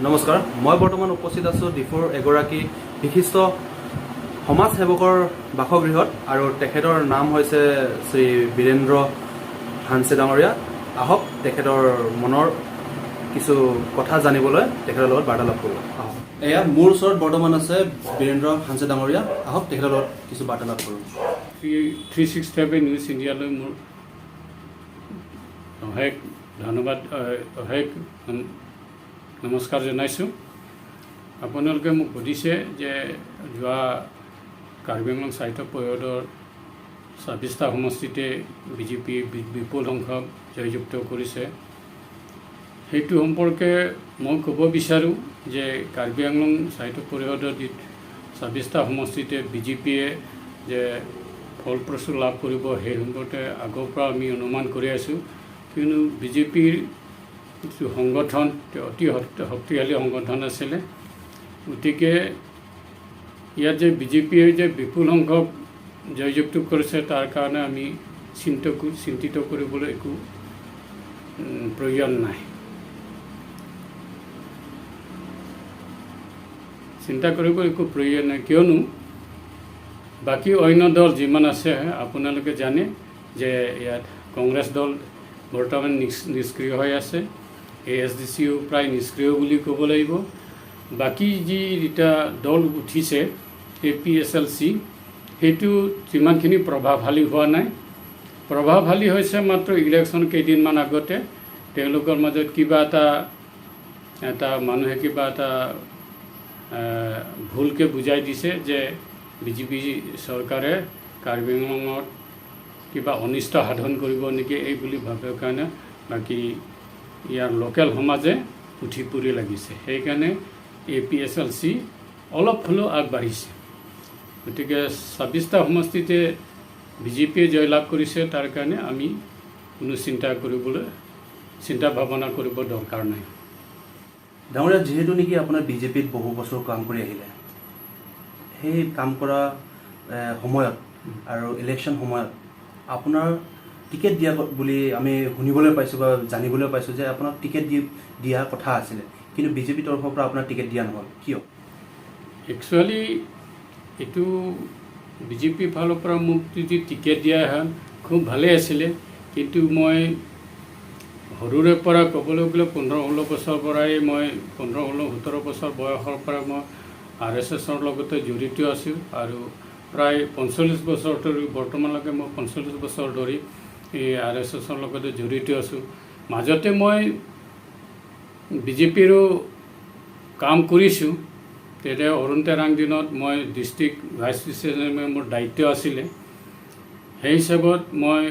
নমস্কাৰ, মই বৰ্তমান উপস্থিত আছোঁ ডিফুৰ এগৰাকী বিশিষ্ট সমাজ সেৱকৰ বাসগৃহত আৰু তেখেতৰ নাম হৈছে শ্ৰী বীৰেন্দ্ৰ হানছে ডাঙৰীয়া। আহক, তেখেতৰ মনৰ কিছু কথা জানিবলৈ তেখেতৰ লগত বাৰ্তালাপ কৰোঁ আহক। এয়া মোৰ ওচৰত বৰ্তমান আছে বীৰেন্দ্ৰ হানছে ডাঙৰীয়া। আহক, তেখেতৰ লগত কিছু বাৰ্তালাপ কৰোঁ। 365 নিউজ ইণ্ডিয়ালৈ মোৰ অশেষ ধন্যবাদ, অশেষ নমস্কাৰ জনাইছোঁ। আপোনালোকে মোক সুধিছে যে যোৱা কাৰ্বি আংলং স্বায়ত্ত পৰিষদৰ 26টা সমষ্টিতে বিজেপি বিপুল সংখ্যক জয়যুক্ত কৰিছে। সেইটো সম্পৰ্কে মই ক'ব বিচাৰোঁ যে কাৰ্বি আংলং স্বায়ত্ত পৰিষদৰ যি 26টা সমষ্টিতে বিজেপিয়ে যে ফলপ্ৰসূ লাভ কৰিব, সেই সম্পৰ্কে আগৰ পৰা আমি অনুমান কৰি আছোঁ। কিন্তু বিজেপিৰ যিটো সংগঠন, তেওঁ অতি শক্তিশালী সংগঠন আছিলে। গতিকে ইয়াত যে বিজেপিয়ে যে বিপুল সংখ্যক জয়যুক্ত কৰিছে, তাৰ কাৰণে আমি চিন্তিত কৰিবলৈ একো প্ৰয়োজন নাই, চিন্তা কৰিব একো প্ৰয়োজন নাই। কিয়নো বাকী অন্য দল যিমান আছে, আপোনালোকে জানে যে ইয়াত কংগ্ৰেছ দল বৰ্তমান নিষ্ক্ৰিয় হৈ আছে। এ এছ ডি চিও প্ৰায় নিষ্ক্ৰিয় বুলি ক'ব লাগিব। বাকী যি এতিয়া দল উঠিছে, A P S L C, সেইটো যিমানখিনি প্ৰভাৱশালী হোৱা নাই। প্ৰভাৱশালী হৈছে মাত্ৰ ইলেকশ্যন কেইদিনমান আগতে তেওঁলোকৰ মাজত কিবা এটা এটা মানুহে কিবা এটা ভুলকৈ বুজাই দিছে যে বিজেপি চৰকাৰে কাৰ্বি আংলঙত কিবা অনিষ্ট সাধন কৰিব নেকি, এই বুলি ভাবে কাৰণে বাকী ইয়াৰ লোকেল সমাজে উঠি পৰি লাগিছে। সেইকাৰণে A P S L C অলপ হ'লেও আগবাঢ়িছে। গতিকে 26টা সমষ্টিতে বিজেপিয়ে জয়লাভ কৰিছে, তাৰ কাৰণে আমি কোনো চিন্তা ভাৱনা কৰিব দৰকাৰ নাই। ডাঙৰীয়া, যিহেতু নেকি আপোনাৰ বিজেপিত বহু বছৰ কাম কৰি আহিলে, সেই কাম কৰা সময়ত আৰু ইলেকশ্যন সময়ত আপোনাৰ টিকেট দিয়া বুলি আমি শুনিবলৈ পাইছোঁ বা জানিবলৈ পাইছোঁ যে আপোনাক টিকেট দি দিয়া কথা আছিলে, কিন্তু বিজেপি তৰফৰ পৰা আপোনাৰ টিকেট দিয়া নহ'ল, কিয়? একচুৱেলি এইটো বিজেপিৰ ফালৰ পৰা মোক যদি টিকেট দিয়া হয়, খুব ভালেই আছিলে। কিন্তু মই সৰুৰে পৰা ক'বলৈ গ'লে 15-16 বছৰৰ পৰাই মই, 15, 16, 17 বছৰ বয়সৰ পৰা মই আৰ এছ এছৰ লগতে জড়িত আছোঁ আৰু প্ৰায় 45 বছৰ ধৰি, বৰ্তমানলৈকে মই 45 বছৰ ধৰি এই আৰ এছ এছৰ লগতে জড়িত আছোঁ। মাজতে মই বিজেপিৰো কাম কৰিছোঁ। তেতিয়া অৰুণ তেৰাং দিনত মই ডিষ্ট্ৰিক্ট ভাইচ প্ৰেচিডেণ্ট মোৰ দায়িত্ব আছিলে। সেই হিচাপত মই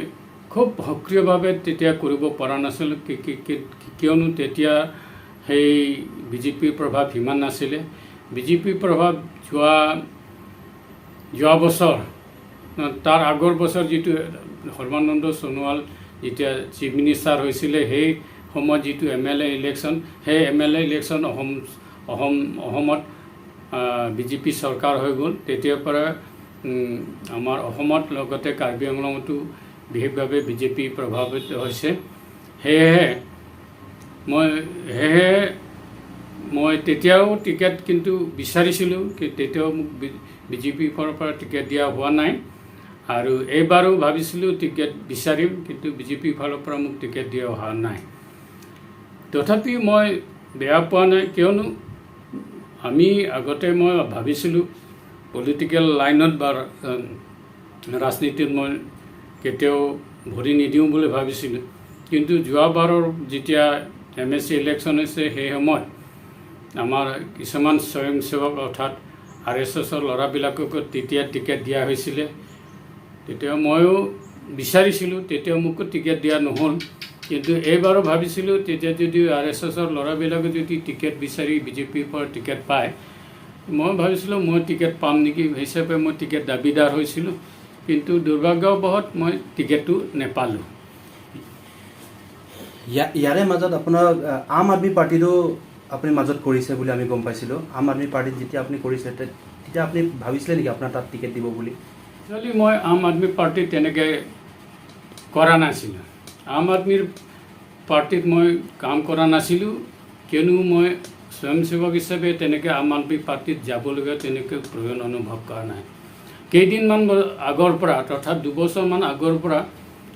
খুব সক্ৰিয়ভাৱে তেতিয়া কৰিব পৰা নাছিলোঁ, কিয়নো তেতিয়া সেই বিজেপিৰ প্ৰভাৱ সিমান নাছিলে। বিজেপিৰ প্ৰভাৱ যোৱা যোৱা বছৰ, তাৰ আগৰ বছৰ যিটো সৰ্বানন্দ সোণোৱাল যেতিয়া চিফ মিনিষ্টাৰ হৈছিলে, সেই সময়ত যিটো এম এল এ ইলেকশ্যন, সেই এম এল এ ইলেকশ্যন অসম অসম অসমত বিজেপি চৰকাৰ হৈ গ'ল। তেতিয়াৰ পৰা আমাৰ অসমত লগতে কাৰ্বি আংলঙতো বিশেষভাৱে বিজেপি প্ৰভাৱিত হৈছে। সেয়েহে মই তেতিয়াও টিকেট কিন্তু বিচাৰিছিলোঁ, তেতিয়াও মোক বিজেপিৰ ফালৰ পৰা টিকেট দিয়া হোৱা নাই। আৰু এইবাৰো ভাবিছিলোঁ টিকেট বিচাৰিম, কিন্তু বিজেপিৰ ফালৰ পৰা মোক টিকেট দিয়া হোৱা নাই। তথাপি মই বেয়া পোৱা নাই, কিয়নো আমি আগতে মই ভাবিছিলোঁ পলিটিকেল লাইনত বা ৰাজনীতিত মই কেতিয়াও ভৰি নিদিওঁ বুলি ভাবিছিলোঁ। কিন্তু যোৱাবাৰৰ যেতিয়া এম এ চি ইলেকশ্যন হৈছে, সেই সময়ত আমাৰ কিছুমান স্বয়ংসেৱক, অৰ্থাৎ আৰ এছ এছৰ ল'ৰাবিলাককো তেতিয়া টিকেট দিয়া হৈছিলে। তেতিয়া ময়ো বিচাৰিছিলোঁ, তেতিয়া মোকো টিকেট দিয়া নহ'ল। কিন্তু এইবাৰো ভাবিছিলোঁ, তেতিয়া যদি আৰ এছ এছৰ ল'ৰাবিলাকে যদি টিকেট বিচাৰি বিজেপিৰ পৰা টিকেট পায়, মই ভাবিছিলোঁ মই টিকেট পাম নেকি হিচাপে মই টিকেট দাবীদাৰ হৈছিলোঁ। কিন্তু দুৰ্ভাগ্যবশত মই টিকেটটো নেপালোঁ। ইয়াৰে মাজত আপোনাৰ আম আদমি পাৰ্টীটো আপুনি মাজত কৰিছে বুলি আমি গম পাইছিলোঁ। আম আদমি পাৰ্টীত যেতিয়া আপুনি কৰিছে, তেতিয়া আপুনি ভাবিছিলে নেকি আপোনাৰ তাত টিকেট দিব বুলি? একচুৱেলি মই আম আদমি পাৰ্টীত তেনেকৈ কৰা নাছিলোঁ। আম আদমিৰ পাৰ্টীত মই কাম কৰা নাছিলোঁ, কিয়নো মই স্বয়ংসেৱক হিচাপে তেনেকৈ আম আদমি পাৰ্টীত যাবলগীয়া তেনেকৈ প্ৰয়োজন অনুভৱ কৰা নাই। কেইদিনমান আগৰ পৰা, অৰ্থাৎ 2 বছৰমান আগৰ পৰা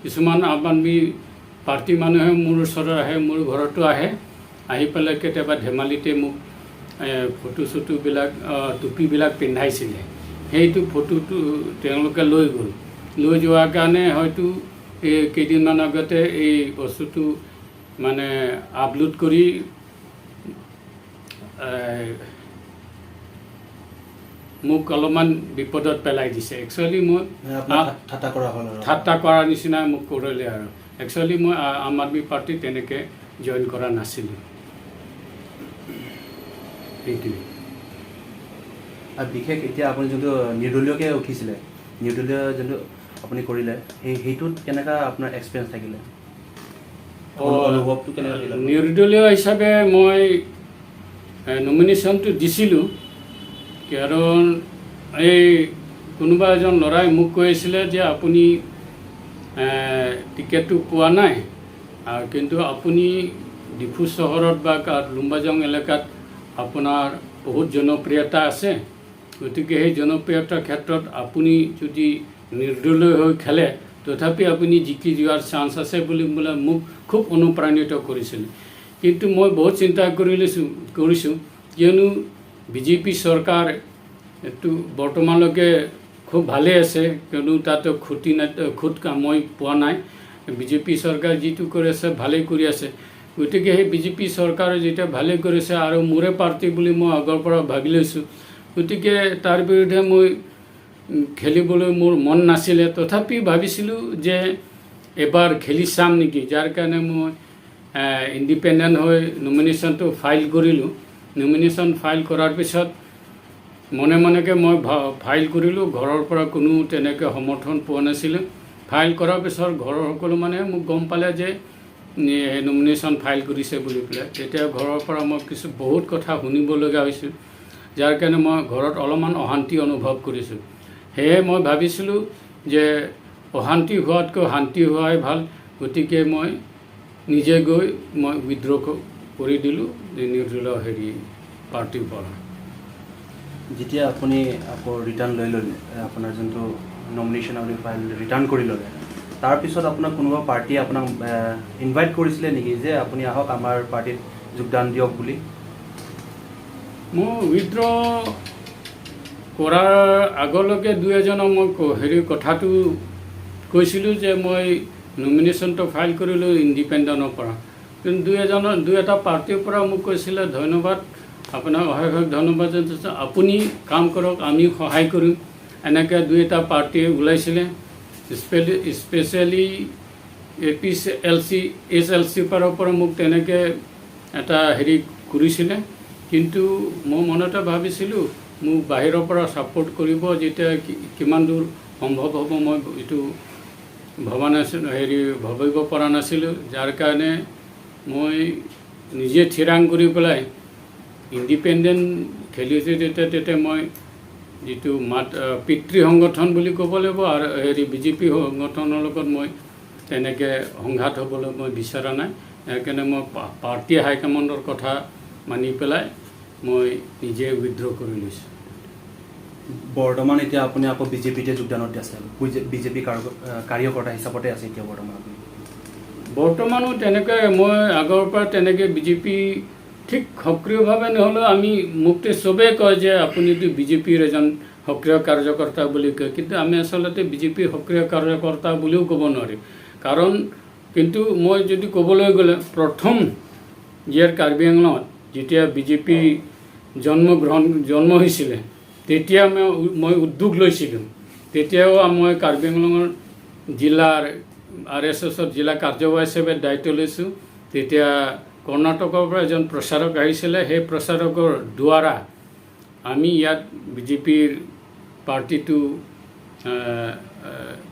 কিছুমান আম আদমি পাৰ্টী মানুহে মোৰ ওচৰত আহে, মোৰ ঘৰতো আহে। আহি পেলাই কেতিয়াবা ধেমালিতে মোক ফটো চটোবিলাক, টুপিবিলাক পিন্ধাইছিলে। সেইটো ফটোটো তেওঁলোকে লৈ গ'ল। লৈ যোৱাৰ কাৰণে হয়তো এই কেইদিনমান আগতে এই বস্তুটো মানে আপলোড কৰি মোক অলপমান বিপদত পেলাই দিছে। একচুৱেলি মই মানে আপোনাক ঠাট্টা কৰা হ'ল আৰু। ঠাট্টা কৰাৰ নিচিনা মোক কৰিলে আৰু। একচুৱেলি মই আম আদমি পাৰ্টী তেনেকৈ জইন কৰা নাছিলোঁ, সেইটোৱে। আৰু বিশেষ এতিয়া আপুনি যোনটো নিৰ্দলীয়কৈ উঠিছিলে, নিৰ্দলীয় যোনটো আপুনি কৰিলে, সেইটোত কেনেকুৱা আপোনাৰ এক্সপিৰিয়েঞ্চ থাকিলে? অনুভৱটো কেনেকুৱা থাকিলে? নিৰ্দলীয় হিচাপে মই নমিনেশ্যনটো দিছিলোঁ, কাৰণ এই কোনোবা এজন ল'ৰাই মোক কৈ আছিলে যে আপুনি টিকেটটো পোৱা নাই আৰু কিন্তু আপুনি ডিফু চহৰত বা লুম্বাজং এলেকাত আপোনাৰ বহুত জনপ্ৰিয়তা আছে। গতিকে সেই জনপ্ৰিয়তাৰ ক্ষেত্ৰত আপুনি যদি নিৰ্দলীয় হৈ খেলে, তথাপি আপুনি জিকি যোৱাৰ চান্স আছে বুলি বোলে মোক খুব অনুপ্ৰাণিত কৰিছিল। কিন্তু মই বহুত চিন্তা কৰি লৈছোঁ, কৰিছোঁ, কিয়নো বিজেপি চৰকাৰ এইটো বৰ্তমানলৈকে খুব ভালেই আছে, কিয়নো তাতো খুটি নাই, খুট মই পোৱা নাই। বিজেপি চৰকাৰ যিটো কৰি আছে, ভালেই কৰি আছে। গতিকে সেই বিজেপি চৰকাৰে যেতিয়া ভালেই কৰিছে আৰু মোৰে পাৰ্টি বুলি মই আগৰ পৰা ভাবি লৈছোঁ, গতিকে তাৰ বিৰুদ্ধে মই খেলিবলৈ মোৰ মন নাছিলে। তথাপি ভাবিছিলোঁ যে এবাৰ খেলি চাম নেকি, যাৰ কাৰণে মই ইণ্ডিপেণ্ডেণ্ট হৈ নমিনেশ্যনটো ফাইল কৰিলোঁ। নমিনেশ্যন ফাইল কৰাৰ পিছত মনে মনেকৈ মই ফাইল কৰিলোঁ। ঘৰৰ পৰা কোনো তেনেকৈ সমৰ্থন পোৱা নাছিলোঁ। ফাইল কৰাৰ পিছত ঘৰৰ সকলো মানে মোক গম পালে যে নমিনেশ্যন ফাইল কৰিছে বুলি পেলাই। তেতিয়া ঘৰৰ পৰা মই কিছু বহুত কথা শুনিবলগীয়া হৈছিল, যাৰ কাৰণে মই ঘৰত অলপমান অশান্তি অনুভৱ কৰিছোঁ। সেয়ে মই ভাবিছিলোঁ যে অশান্তি হোৱাতকৈ শান্তি হোৱাই ভাল। গতিকে মই নিজে গৈ মই উইড্ৰ কৰি দিলোঁ নিৰ্দলীয় হেৰি পাৰ্টীৰ পৰা। যেতিয়া আপুনি আকৌ ৰিটাৰ্ণ লৈ ল'লে, আপোনাৰ যোনটো নমিনেশ্যন আপুনি ফাইল ৰিটাৰ্ণ কৰি ল'লে, তাৰপিছত আপোনাক কোনোবা পাৰ্টীয়ে আপোনাক ইনভাইট কৰিছিলে নেকি যে আপুনি আহক, আমাৰ পাৰ্টীত যোগদান দিয়ক বুলি? মই উইড্ৰ কৰাৰ আগলৈকে দুই এজনক মই হেৰি কথাটো কৈছিলোঁ যে মই নমিনেশ্যনটো ফাইল কৰিলোঁ ইণ্ডিপেণ্ডেণ্টৰ পৰা। কিন্তু দুই এজনৰ, দুই এটা পাৰ্টীৰ পৰা মোক কৈছিলে, "ধন্যবাদ আপোনাক, অশেষ অশেষ ধন্যবাদ জনাইছোঁ, আপুনি কাম কৰক, আমি সহায় কৰিম।" এনেকৈ দুই এটা পাৰ্টীয়ে ওলাইছিলে। Specially APLC, SLC পাৰৰ পৰা মোক তেনেকৈ এটা হেৰি কৰিছিলে। কিন্তু মই মনতে ভাবিছিলোঁ, মোক বাহিৰৰ পৰা ছাপোৰ্ট কৰিব যেতিয়া কিমান দূৰ সম্ভৱ হ'ব, মই এইটো ভবা নাছিলোঁ, হেৰি ভাবিব পৰা নাছিলোঁ। যাৰ কাৰণে মই নিজে থিৰাং কৰি পেলাই ইণ্ডিপেণ্ডেণ্ট খেলিছোঁ। তেতিয়া মই যিটো মাত পিতৃ সংগঠন বুলি ক'ব লাগিব আৰু হেৰি বিজেপি সংগঠনৰ লগত মই তেনেকৈ সংঘাত হ'বলৈ মই বিচৰা নাই। সেইকাৰণে মই পাৰ্টি হাইকমাণ্ডৰ কথা মানি পেলাই মই নিজে উইড্ৰ কৰি লৈছোঁ। বৰ্তমান এতিয়া আপুনি আকৌ বিজেপিতে যোগদানত আছে, বিজেপি কাৰ্যকৰ্তা হিচাপতে আছে এতিয়া বৰ্তমান আপুনি? বৰ্তমানো তেনেকৈ মই আগৰ পৰা তেনেকৈ বিজেপি ঠিক সক্ৰিয়ভাৱে নহ'লেও আমি মোকতো চবেই কয় যে আপুনিতো বিজেপিৰ এজন সক্ৰিয় কাৰ্যকৰ্তা বুলি কয়। কিন্তু আমি আচলতে বিজেপিৰ সক্ৰিয় কাৰ্যকৰ্তা বুলিও ক'ব নোৱাৰি। কাৰণ কিন্তু মই যদি ক'বলৈ গ'লে, প্ৰথম ইয়াৰ কাৰ্বি আংলঙত যেতিয়া বিজেপি জন্ম হৈছিলে, তেতিয়া মই উদ্যোগ লৈছিলোঁ। তেতিয়াও মই কাৰ্বি আংলঙৰ জিলাৰ আৰএছএছৰ জিলা কাৰ্যবাহী হিচাপে দায়িত্ব লৈছোঁ। তেতিয়া কৰ্ণাটকৰ পৰা এজন প্ৰচাৰক আহিছিলে। সেই প্ৰচাৰকৰ দ্বাৰা আমি ইয়াত বিজেপিৰ পাৰ্টিটো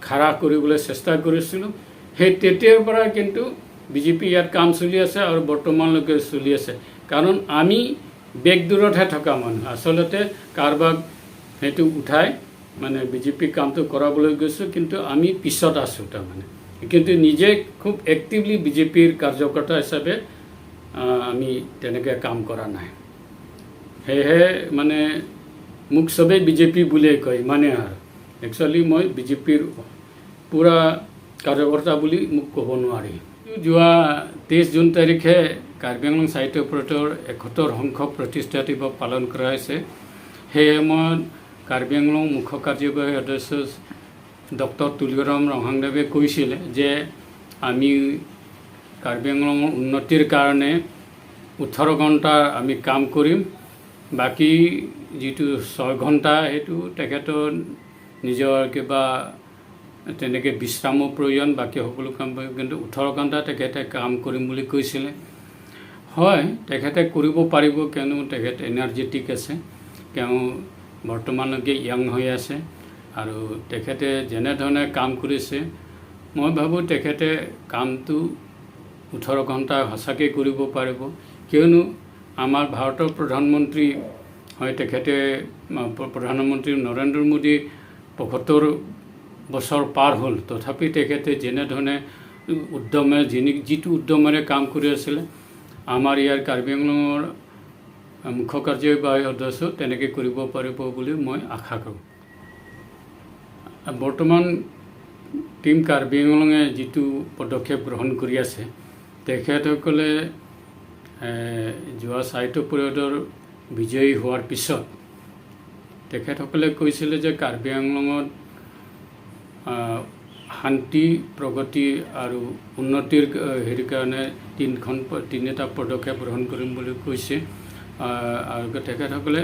খাৰা কৰিবলৈ চেষ্টা কৰিছিলোঁ। সেই তেতিয়াৰ পৰা কিন্তু বিজেপি ইয়াত কাম চলি আছে আৰু বৰ্তমানলৈকে চলি আছে। কাৰণ আমি বেকডোৰতহে থকা মানুহ, আচলতে কাৰোবাক সেইটো উঠাই মানে বিজেপি কামটো কৰাবলৈ গৈছোঁ, কিন্তু আমি পিছত আছোঁ তাৰমানে। কিন্তু নিজে খুব এক্টিভলি বিজেপিৰ কাৰ্যকৰ্তা হিচাপে আমি তেনেকৈ কাম কৰা নাই। সেয়েহে মানে মোক চবেই বিজেপি বুলিয়ে কয় ইমানেই আৰু। একচুৱেলি মই বিজেপিৰ পূৰা কাৰ্যকৰ্তা বুলি মোক ক'ব নোৱাৰি। যোৱা 23 জুন তাৰিখে কাৰ্বি আংলং সাহিত্য পৰিষদৰ 71 সংখ্যক প্ৰতিষ্ঠা দিৱস পালন কৰা হৈছে। সেয়ে মই কাৰ্বি আংলং মুখ্য কাৰ্যবাহী সদস্য ডক্টৰ তুলিৰাম ৰংহাংদেৱে কৈছিলে যে আমি কাৰ্বি আংলঙৰ উন্নতিৰ কাৰণে 18 ঘণ্টা আমি কাম কৰিম, বাকী যিটো 6 ঘণ্টা সেইটো তেখেতৰ নিজৰ কিবা তেনেকৈ বিশ্ৰামো প্ৰয়োজন, বাকী সকলো কাম, কিন্তু 18 ঘণ্টা তেখেতে কাম কৰিম বুলি কৈছিলে। হয়, তেখেতে কৰিব পাৰিব, কিয়নো তেখেত এনাৰ্জেটিক আছে, তেওঁ বৰ্তমানলৈকে য়াং হৈ আছে আৰু তেখেতে যেনেধৰণে কাম কৰিছে, মই ভাবোঁ তেখেতে কামটো 18 ঘণ্টা সঁচাকৈ কৰিব পাৰিব। কিয়নো আমাৰ ভাৰতৰ প্ৰধানমন্ত্ৰী হয় তেখেতে, প্ৰধানমন্ত্ৰী নৰেন্দ্ৰ মোদী 75 বছৰ পাৰ হ'ল, তথাপি তেখেতে যেনেধৰণে উদ্যমে যিটো উদ্যমেৰে কাম কৰি আছিলে, আমাৰ ইয়াৰ কাৰ্বি আংলঙৰ মুখ্য কাৰ্যবাহী সদস্য তেনেকৈ কৰিব পাৰিব বুলি মই আশা কৰোঁ। বৰ্তমান টীম কাৰ্বি আংলঙে যিটো পদক্ষেপ গ্ৰহণ কৰি আছে, তেখেতসকলে যোৱা সাহিত্য পৰিষদৰ বিজয়ী হোৱাৰ পিছত তেখেতসকলে কৈছিলে যে কাৰ্বি আংলঙত শান্তি, প্ৰগতি আৰু উন্নতিৰ হেৰি কাৰণে তিনিটা পদক্ষেপ গ্ৰহণ কৰিম বুলি কৈছে আৰু তেখেতসকলে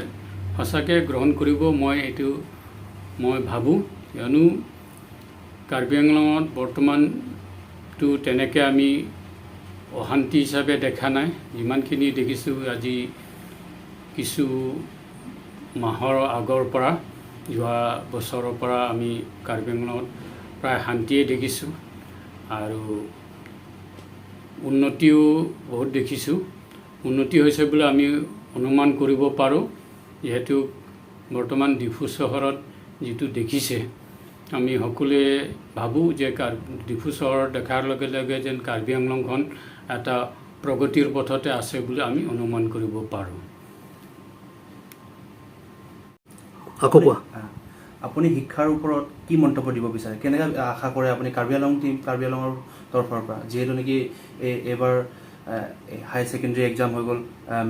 সঁচাকৈ গ্ৰহণ কৰিব, মই এইটো মই ভাবোঁ। কিয়নো কাৰ্বি আংলঙত বৰ্তমানটো তেনেকৈ আমি অশান্তি হিচাপে দেখা নাই। যিমানখিনি দেখিছোঁ, আজি কিছু মাহৰ আগৰ পৰা, যোৱা বছৰৰ পৰা আমি কাৰ্বি আংলঙত প্ৰায় শান্তিয়ে দেখিছোঁ আৰু উন্নতিও বহুত দেখিছোঁ। উন্নতি হৈছে বুলি আমি অনুমান কৰিব পাৰোঁ, যিহেতু বৰ্তমান ডিফু চহৰত যিটো দেখিছে, আমি সকলোৱে ভাবোঁ যে ডিফু চহৰত দেখাৰ লগে লগে যেন কাৰ্বি আংলংখন এটা প্ৰগতিৰ পথতে আছে বুলি আমি অনুমান কৰিব পাৰোঁ। আকৌ কোৱা। আপুনি শিক্ষাৰ ওপৰত কি মন্তব্য দিব বিচাৰে? কেনেকৈ আশা কৰে আপুনি কাৰ্বি আংলং টীম কাৰ্বি আংলঙৰ তৰফৰ পৰা, যিহেতু নেকি এই এইবাৰ হায়াৰ ছেকেণ্ডেৰী এক্সাম হৈ গ'ল,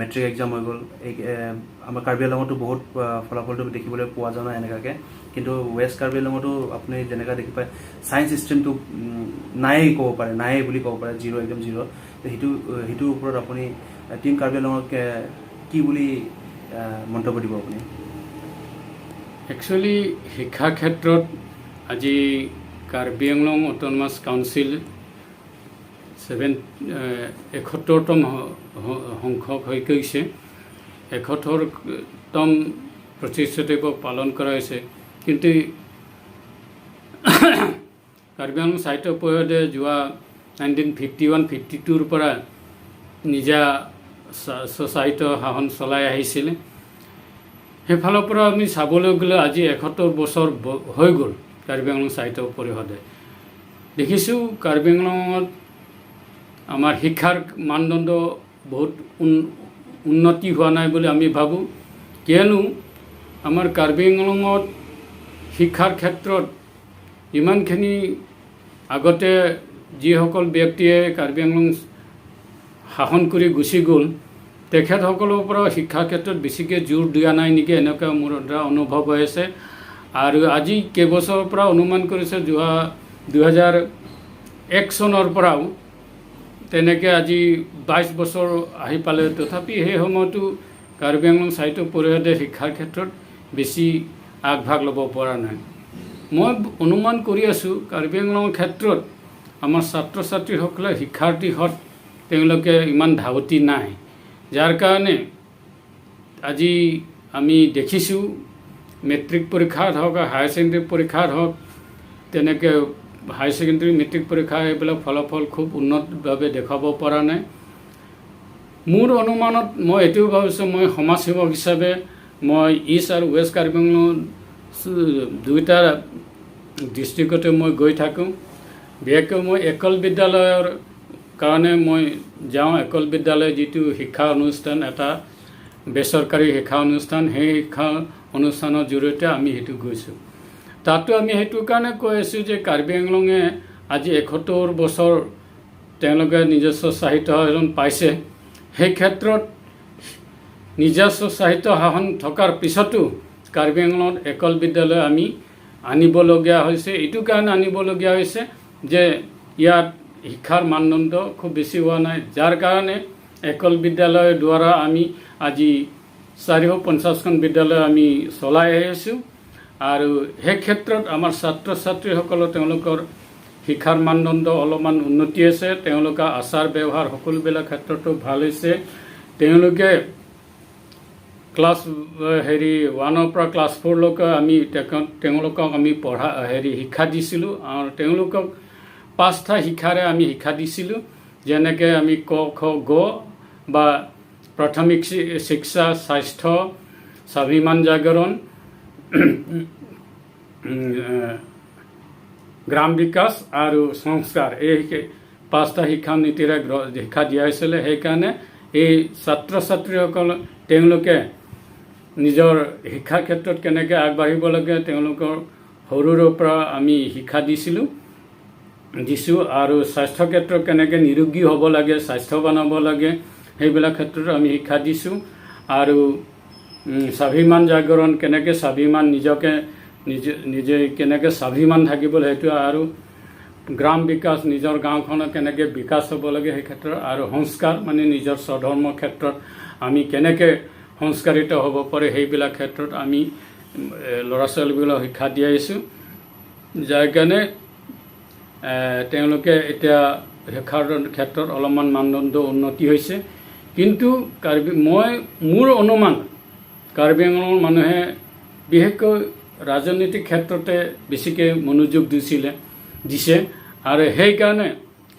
মেট্ৰিক এক্সাম হৈ গ'ল, এই আমাৰ কাৰ্বি আংলঙতো বহুত ফলাফলটো দেখিবলৈ পোৱা যোৱা নাই এনেকুৱাকৈ, কিন্তু ৱেষ্ট কাৰ্বি আংলঙতো আপুনি যেনেকুৱা দেখি পায়, ছায়েন্স ষ্ট্ৰীমটো নায়েই ক'ব পাৰে, নায়েই বুলি ক'ব পাৰে, জিৰ', একদম জিৰ'। সেইটোৰ ওপৰত আপুনি টীম কাৰ্বি আংলঙক কি বুলি মন্তব্য দিব আপুনি? একচুৱেলি শিক্ষাৰ ক্ষেত্ৰত আজি কাৰ্বি আংলং অট'নমাছ কাউন্সিল 71তম সংখ্যক হৈ গৈছে, 71তম প্ৰতিষ্ঠা দিৱস পালন কৰা হৈছে। কিন্তু কাৰ্বি আংলং সাহিত্য পৰিষদে যোৱা 1951 52ৰ পৰা নিজা স্বশাসিত শাসন চলাই আহিছিলে। সেইফালৰ পৰা আমি চাবলৈ গ'লে আজি 71 বছৰ হৈ গ'ল কাৰ্বি আংলং সাহিত্য পৰিষদে। দেখিছোঁ, কাৰ্বি আংলঙত আমাৰ শিক্ষাৰ মানদণ্ড বহুত উন্নতি হোৱা নাই বুলি আমি ভাবোঁ। কিয়নো আমাৰ কাৰ্বি আংলঙত শিক্ষাৰ ক্ষেত্ৰত ইমানখিনি আগতে যিসকল ব্যক্তিয়ে কাৰ্বি আংলং শাসন কৰি গুচি গ'ল, তেখেতসকলৰ পৰা শিক্ষাৰ ক্ষেত্ৰত বেছিকৈ জোৰ দিয়া নাই নেকি, এনেকুৱা মোৰ এটা অনুভৱ হৈ আছে। আৰু আজি কেইবছৰৰ পৰা অনুমান কৰিছে, যোৱা 2001 চনৰ পৰাও তেনেকৈ আজি 22 বছৰ আহি পালে, তথাপি সেই সময়তো কাৰ্বি আংলং সাহিত্য পৰিষদে শিক্ষাৰ ক্ষেত্ৰত বেছি আগভাগ ল'ব পৰা নাই। মই অনুমান কৰি আছোঁ, কাৰ্বি আংলঙৰ ক্ষেত্ৰত আমাৰ ছাত্ৰ ছাত্ৰীসকলে শিক্ষাৰ দিশত তেওঁলোকে ইমান ধাউতি নাই, যাৰ কাৰণে আজি আমি দেখিছোঁ মেট্ৰিক পৰীক্ষাত হওক, হায়াৰ ছেকেণ্ডেৰী পৰীক্ষাত হওক, তেনেকৈ হায়াৰ ছেকেণ্ডেৰী, মেট্ৰিক পৰীক্ষা এইবিলাক ফলাফল খুব উন্নতভাৱে দেখুৱাব পৰা নাই। মোৰ অনুমানত মই এইটোও ভাবিছোঁ, মই সমাজসেৱক হিচাপে মই ইষ্ট আৰু ৱেষ্ট কাৰ্বি আংলং দুয়োটা ডিষ্ট্ৰিক্টতে মই গৈ থাকোঁ। বিশেষকৈ মই একল বিদ্যালয়ৰ কাৰণে মই যাওঁ। একল বিদ্যালয় যিটো শিক্ষা অনুষ্ঠান এটা বেচৰকাৰী শিক্ষা অনুষ্ঠান, সেই শিক্ষা অনুষ্ঠানৰ জৰিয়তে আমি সেইটো গৈছোঁ। তাতো আমি সেইটো কাৰণে কৈ আছোঁ যে কাৰ্বি আংলঙে আজি 71 বছৰ তেওঁলোকে নিজস্ব স্বায়ত্ত শাসন পাইছে। সেই ক্ষেত্ৰত নিজস্ব স্বায়ত্ত শাসন থকাৰ পিছতো কাৰ্বি আংলঙত একল বিদ্যালয় আমি আনিবলগীয়া হৈছে। এইটো কাৰণে আনিবলগীয়া হৈছে যে ইয়াত শিক্ষাৰ মানদণ্ড খুব বেছি হোৱা নাই, যাৰ কাৰণে একল বিদ্যালয়ৰ দ্বাৰা আমি আজি 450খন বিদ্যালয় আমি চলাই আহিছোঁ। আৰু সেই ক্ষেত্ৰত আমাৰ ছাত্ৰ ছাত্ৰীসকলৰ তেওঁলোকৰ শিক্ষাৰ মানদণ্ড অলপমান উন্নতি হৈছে। তেওঁলোকৰ আচাৰ ব্যৱহাৰ সকলোবিলাক ক্ষেত্ৰতো ভাল হৈছে। তেওঁলোকে ক্লাছ হেৰি 1ৰ পৰা ক্লাছ 4লৈকে আমি তেওঁলোকক আমি পঢ়া হেৰি শিক্ষা দিছিলোঁ আৰু তেওঁলোকক পাঁচটা শিক্ষাৰে আমি শিক্ষা দিছিলোঁ, যেনেকৈ আমি ক, খ, গ বা প্ৰাথমিক শিক্ষা, স্বাস্থ্য, স্বাভিমান জাগৰণ, গ্ৰাম বিকাশ আৰু সংস্কাৰ। এই পাঁচটা শিক্ষা নীতিৰে শিক্ষা দিয়া হৈছিলে। সেইকাৰণে এই ছাত্ৰ ছাত্ৰীসকল তেওঁলোকে নিজৰ শিক্ষাৰ ক্ষেত্ৰত কেনেকৈ আগবাঢ়িব লাগে, তেওঁলোকৰ সৰুৰে পৰা আমি শিক্ষা দিছিলোঁ, দিছোঁ। আৰু স্বাস্থ্য ক্ষেত্ৰত কেনেকৈ নিৰোগী হ'ব লাগে, স্বাস্থ্যৱান হ'ব লাগে, সেইবিলাক ক্ষেত্ৰতো আমি শিক্ষা দিছোঁ। আৰু স্বাভিমান জাগৰণ, কেনেকৈ স্বাভিমান, নিজকে নিজে নিজে কেনেকৈ স্বাভিমান থাকিব সেইটো, আৰু গ্ৰাম বিকাশ, নিজৰ গাঁওখনৰ কেনেকৈ বিকাশ হ'ব লাগে সেই ক্ষেত্ৰত, আৰু সংস্কাৰ মানে নিজৰ স্বধৰ্মৰ ক্ষেত্ৰত আমি কেনেকৈ সংস্কাৰিত হ'ব পাৰে, সেইবিলাক ক্ষেত্ৰত আমি ল'ৰা ছোৱালীবিলাক শিক্ষা দি আহিছোঁ, যাৰ কাৰণে তেওঁলোকে এতিয়া শিক্ষাৰ ক্ষেত্ৰত অলপমান মানদণ্ড উন্নতি হৈছে। কিন্তু কাৰ্বি মই মোৰ অনুমান, কাৰ্বি আংলঙৰ মানুহে বিশেষকৈ ৰাজনৈতিক ক্ষেত্ৰতে বেছিকৈ মনোযোগ দিছে আৰু সেইকাৰণে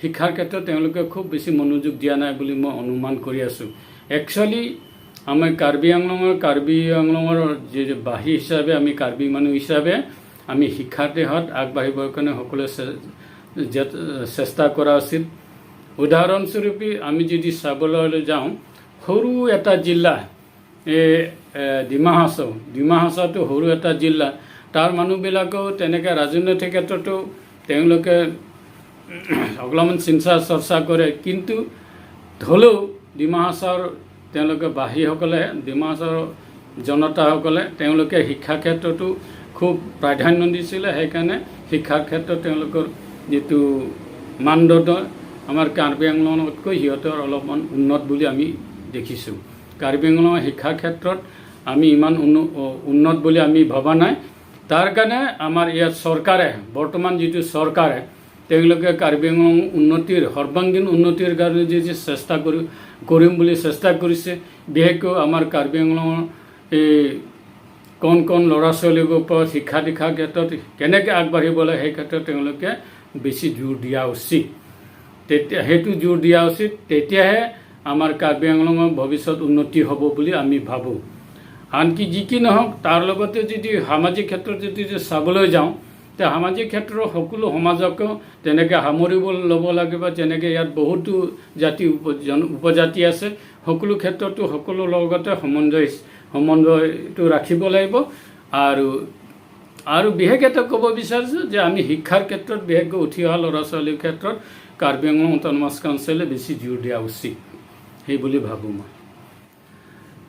শিক্ষাৰ ক্ষেত্ৰত তেওঁলোকে খুব বেছি মনোযোগ দিয়া নাই বুলি মই অনুমান কৰি আছোঁ। একচুৱেলি আমাৰ কাৰ্বি আংলঙৰ যি বাহী হিচাপে, আমি কাৰ্বি মানুহ হিচাপে আমি শিক্ষাৰ দিশত আগবাঢ়িবৰ কাৰণে সকলোৱে চেষ্টা কৰা উচিত। উদাহৰণস্বৰূপে আমি যদি চাবলৈ যাওঁ, সৰু এটা জিলা এই ডিমা হাছাও, ডিমা হাছাওটো সৰু এটা জিলা। তাৰ মানুহবিলাকেও তেনেকৈ ৰাজনৈতিক ক্ষেত্ৰতো তেওঁলোকে অলপমান চিন্তা চৰ্চা কৰে। কিন্তু হ'লেও ডিমা হাছাওৰ তেওঁলোকে বাহীসকলে, ডিমা হাছাওৰ জনতাসকলে তেওঁলোকে শিক্ষা ক্ষেত্ৰতো খুব প্ৰাধান্য দিছিলে। সেইকাৰণে শিক্ষাৰ ক্ষেত্ৰত তেওঁলোকৰ যিটো মানদণ্ড, আমাৰ কাৰ্বি আংলঙতকৈ সিহঁতৰ অলপমান উন্নত বুলি আমি দেখিছোঁ। কাৰ্বি আংলঙৰ শিক্ষাৰ ক্ষেত্ৰত আমি ইমান উন্নত বুলি আমি ভবা নাই। তাৰ কাৰণে আমাৰ ইয়াত চৰকাৰে, বৰ্তমান যিটো চৰকাৰে, তেওঁলোকে কাৰ্বি আংলং উন্নতিৰ, সৰ্বাংগীন উন্নতিৰ কাৰণে যি যি চেষ্টা কৰিম বুলি চেষ্টা কৰিছে, বিশেষকৈ আমাৰ কাৰ্বি আংলঙৰ এই কণ কণ ল'ৰা ছোৱালীৰ ওপৰত শিক্ষা দীক্ষাৰ ক্ষেত্ৰত কেনেকৈ আগবাঢ়িব লাগে, সেই ক্ষেত্ৰত তেওঁলোকে বেছি জোৰ দিয়া উচিত। তেতিয়া সেইটো জোৰ দিয়া উচিত, তেতিয়াহে আমাৰ কাৰ্বি আংলঙৰ ভৱিষ্যত উন্নতি হ'ব বুলি আমি ভাবোঁ। আনকি যি কি নহওক, তাৰ লগতে যদি সামাজিক ক্ষেত্ৰত যদি চাবলৈ যাওঁ, তে সামাজিক ক্ষেত্ৰৰ সকলো সমাজকো তেনেকৈ সামৰিব ল'ব লাগিব। যেনেকৈ ইয়াত বহুতো জাতি উপজাতি আছে, সকলো ক্ষেত্ৰতো সকলো লগতে সমন্বয়টো ৰাখিব লাগিব। আৰু বিশেষ এটা ক'ব বিচাৰিছোঁ যে আমি শিক্ষাৰ ক্ষেত্ৰত, বিশেষকৈ উঠি অহা ল'ৰা ছোৱালীৰ ক্ষেত্ৰত কাৰ্বি আংলং অট'নমাছ কাউন্সিলে বেছি জোৰ দিয়া উচিত, সেই বুলি ভাবোঁ মই।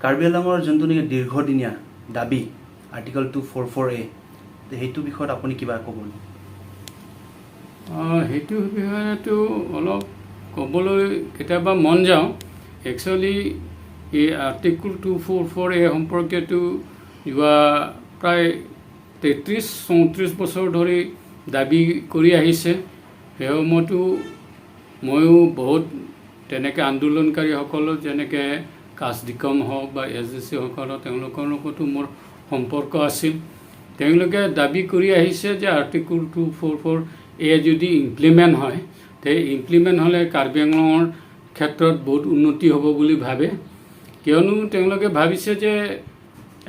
কাৰ্বি আংলঙৰ যোনটো নেকি দীৰ্ঘদিনীয়া দাবী আৰ্টিকল 244A, সেইটো বিষয়ত আপুনি কিবা ক'ব নেকি? সেইটো বিষয়েতো অলপ ক'বলৈ কেতিয়াবা মন যাওঁ। একচুৱেলি এই আৰ্টিকল 244A সম্পৰ্কেতো যোৱা প্ৰায় 33 34 বছৰ ধৰি দাবী কৰি আহিছে। সেই সময়তো ময়ো বহুত তেনেকৈ আন্দোলনকাৰীসকলৰ, যেনেকৈ কাছডিকম হওক বা এছ ডি চিসকলৰ, তেওঁলোকৰ লগতো মোৰ সম্পৰ্ক আছিল। তেওঁলোকে দাবী কৰি আহিছে যে আৰ্টিকল 244A যদি ইমপ্লিমেণ্ট হয়, তে ইমপ্লিমেণ্ট হ'লে কাৰ্বি আংলঙৰ ক্ষেত্ৰত বহুত উন্নতি হ'ব বুলি ভাবে। কিয়নো তেওঁলোকে ভাবিছে যে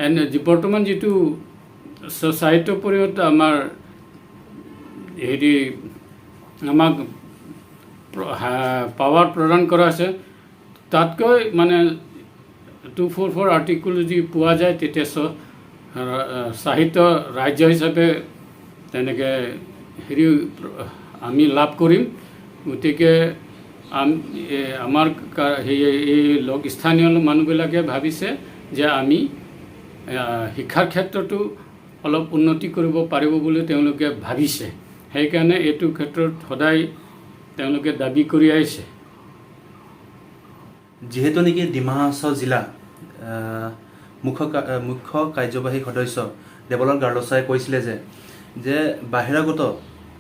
এনে বৰ্তমান যিটো স্বায়ত্ত পৰিষদ আমাৰ হেৰি আমাক পাৱাৰ প্ৰদান কৰা হৈছে, তাতকৈ মানে 244 আৰ্টিকল যদি পোৱা যায়, তেতিয়া স্বায়ত্ত ৰাজ্য হিচাপে তেনেকৈ হেৰি আমি লাভ কৰিম। গতিকে আমাৰ সেই এই লগ স্থানীয় মানুহবিলাকে ভাবিছে যে আমি শিক্ষাৰ ক্ষেত্ৰতো অলপ উন্নতি কৰিব পাৰিব বুলি তেওঁলোকে ভাবিছে। সেইকাৰণে এইটো ক্ষেত্ৰত সদায় তেওঁলোকে দাবী কৰি আহিছে। যিহেতু নেকি ডিমা হাছাও জিলা মুখ্য কাৰ্যবাহী সদস্য দেৱলাল গাৰ্লোচাই কৈছিলে যে বাহিৰাগত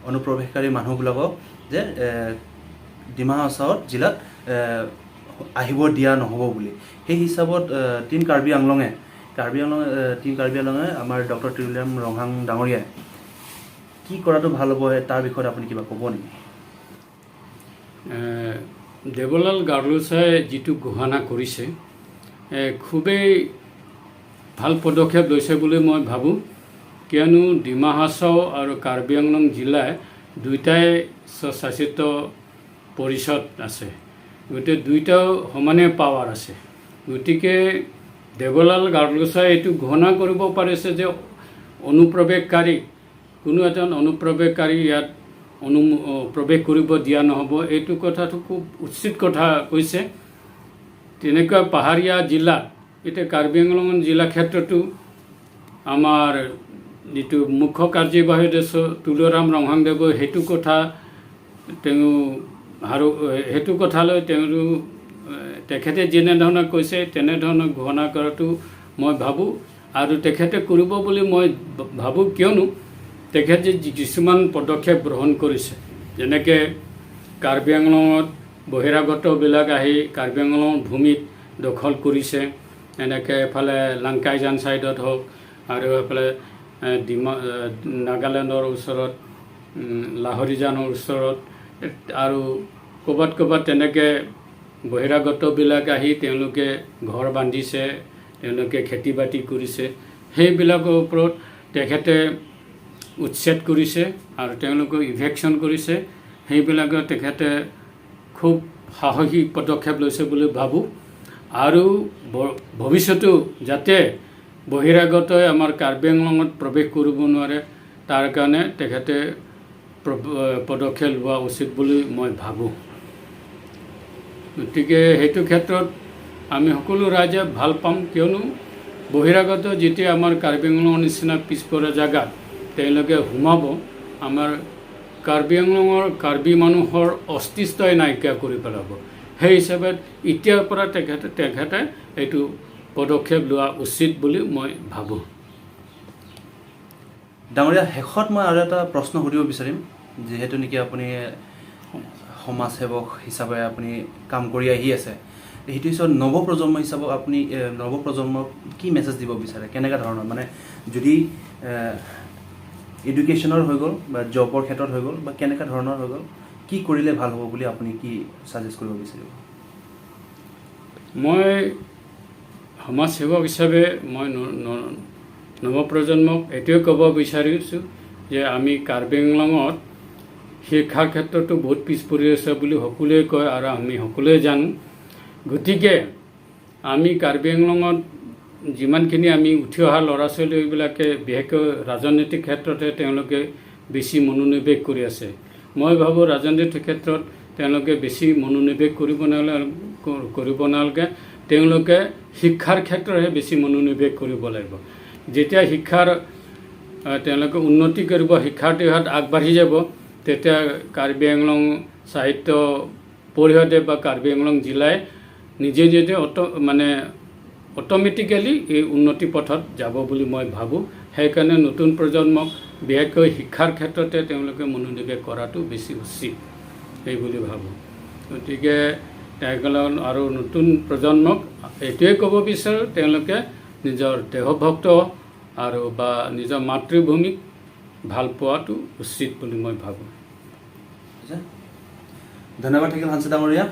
অনুপ্ৰৱেশকাৰী মানুহবিলাকক যে ডিমা হাছাওত জিলাত আহিব দিয়া নহ'ব বুলি, সেই হিচাপত টিম কাৰ্বি আংলঙে আমাৰ ডক্টৰ তুলিৰাম ৰংহাং ডাঙৰীয়াই কি কৰাটো ভাল হ'ব, তাৰ বিষয়ত আপুনি কিবা ক'ব নেকি? দেৱলাল গাৰ্লোচাই যিটো ঘোষণা কৰিছে, খুবেই ভাল পদক্ষেপ লৈছে বুলি মই ভাবোঁ। কিয়নো ডিমা হাছাও আৰু কাৰ্বি আংলং জিলাই দুয়োটাই স্বশাসিত পৰিষদ আছে, গতিকে দুয়োটাও সমানে পাৱাৰ আছে। গতিকে দেৱলাল গাৰ্লোচাই এইটো ঘোষণা কৰিব পাৰিছে যে অনুপ্ৰৱেশকাৰী, কোনো এজন অনুপ্ৰৱেশকাৰী ইয়াত প্ৰৱেশ কৰিব দিয়া নহ'ব, এইটো কথাটো খুব উচিত কথা কৈছে। তেনেকুৱা পাহাৰীয়া জিলাত এতিয়া কাৰ্বি আংলং জিলা ক্ষেত্ৰতো আমাৰ যিটো মুখ্য কাৰ্যবাহী সদস্য তুলিৰাম ৰংহাংদেৱে সেইটো কথা তেওঁ আৰু সেইটো কথালৈ তেওঁ তেখেতে যেনেধৰণে কৈছে, তেনেধৰণে ঘোষণা কৰাটো মই ভাবোঁ আৰু তেখেতে কৰিব বুলি মই ভাবোঁ। কিয়নো তেখেতে কিছুমান পদক্ষেপ গ্ৰহণ কৰিছে, যেনেকৈ কাৰ্বি আংলঙত বহিৰাগতবিলাক আহি কাৰ্বি আংলং ভূমিত দখল কৰিছে, এনেকৈ এফালে লাংকাইজান ছাইডত হওক আৰু এফালে ডিমা নাগালেণ্ডৰ ওচৰত লাহৰিজানৰ ওচৰত আৰু ক'ৰবাত ক'ৰবাত তেনেকৈ বহিৰাগতবিলাক আহি তেওঁলোকে ঘৰ বান্ধিছে, তেওঁলোকে খেতি বাতি কৰিছে। সেইবিলাকৰ ওপৰত তেখেতে উচ্ছেদ কৰিছে আৰু তেওঁলোকক ইভিকশ্যন কৰিছে। সেইবিলাকৰ তেখেতে খুব সাহসী পদক্ষেপ লৈছে বুলি ভাবোঁ আৰু ভৱিষ্যতেও যাতে বহিৰাগতই আমাৰ কাৰ্বি আংলঙত প্ৰৱেশ কৰিব নোৱাৰে, তাৰ কাৰণে তেখেতে পদক্ষেপ লোৱা উচিত বুলি মই ভাবোঁ। গতিকে সেইটো ক্ষেত্ৰত আমি সকলো ৰাইজে ভাল পাম। কিয়নো বহিৰাগত যেতিয়া আমাৰ কাৰ্বি আংলঙৰ নিচিনা পিছপৰা জেগাত তেওঁলোকে সোমাব, আমাৰ কাৰ্বি আংলঙৰ কাৰ্বি মানুহৰ অস্তিত্বই নাইকিয়া কৰি পেলাব। সেই হিচাপত এতিয়াৰ পৰা তেখেতে এইটো পদক্ষেপ লোৱা উচিত বুলি মই ভাবোঁ। ডাঙৰীয়া, শেষত মই আৰু এটা প্ৰশ্ন সুধিব বিচাৰিম। যিহেতু নেকি আপুনি সমাজ সেৱক হিচাপে আপুনি কাম কৰি আহি আছে, সেইটো হিচাপত নৱপ্ৰজন্ম হিচাপত আপুনি নৱপ্ৰজন্মক কি মেছেজ দিব বিচাৰে? কেনেকুৱা ধৰণৰ, মানে যদি এডুকেশ্যনৰ হৈ গ'ল বা জবৰ ক্ষেত্ৰত হৈ গ'ল বা কেনেকুৱা ধৰণৰ হৈ গ'ল, কি কৰিলে ভাল হ'ব বুলি আপুনি কি ছাজেষ্ট কৰিব বিচাৰিব? মই সমাজ সেৱক হিচাপে মই নৱপ্ৰজন্মক এইটোৱে ক'ব বিচাৰিছোঁ যে আমি কাৰ্বি আংলঙত শিক্ষাৰ ক্ষেত্ৰতো বহুত পিছ পৰি আছে বুলি সকলোৱে কয় আৰু আমি সকলোৱে জানো। গতিকে আমি কাৰ্বি আংলঙত যিমানখিনি আমি উঠি অহা ল'ৰা ছোৱালীবিলাকে বিশেষকৈ ৰাজনৈতিক ক্ষেত্ৰতহে তেওঁলোকে বেছি মনোনিৱেশ কৰি আছে। মই ভাবোঁ, ৰাজনৈতিক ক্ষেত্ৰত তেওঁলোকে বেছি মনোনিৱেশ কৰিব নালাগে। তেওঁলোকে শিক্ষাৰ ক্ষেত্ৰতহে বেছি মনোনিৱেশ কৰিব লাগিব। যেতিয়া শিক্ষাৰ তেওঁলোকে উন্নতি কৰিব, শিক্ষাৰ দিশত আগবাঢ়ি যাব, তেতিয়া কাৰ্বি আংলং স্বায়ত্ত পৰিষদে বা কাৰ্বি আংলং জিলাই নিজে নিজে মানে অট'মেটিকেলি এই উন্নতি পথত যাব বুলি মই ভাবোঁ। সেইকাৰণে নতুন প্ৰজন্মক বিশেষকৈ শিক্ষাৰ ক্ষেত্ৰতে তেওঁলোকে মনোনিৱেশ কৰাটো বেছি উচিত সেই বুলি ভাবোঁ। গতিকে তেওঁলোক আৰু নতুন প্ৰজন্মক এইটোৱে ক'ব বিচাৰোঁ, তেওঁলোকে নিজৰ দেশভক্ত আৰু বা নিজৰ মাতৃভূমিক ভাল পোৱাটো উচিত বুলি মই ভাবোঁ। ধন্যবাদ থাকিল হানছে ডাঙৰীয়া।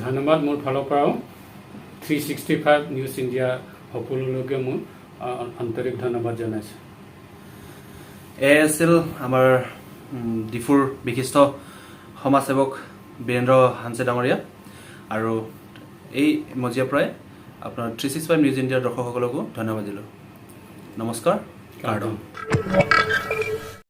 ধন্যবাদ। মোৰ ফালৰ পৰাও 365 নিউজ ইণ্ডিয়া সকলোলৈকে মোৰ আন্তৰিক ধন্যবাদ জনাইছোঁ। এ আছিল আমাৰ ডিফুৰ বিশিষ্ট সমাজসেৱক বীৰেন্দ্ৰ হানছে ডাঙৰীয়া আৰু এই মজিয়াৰ পৰাই আপোনাৰ 365 নিউজ ইণ্ডিয়াৰ দৰ্শকসকলকো ধন্যবাদ দিলোঁ। নমস্কাৰ, কাৰ্ডম। কাৰ্ডম।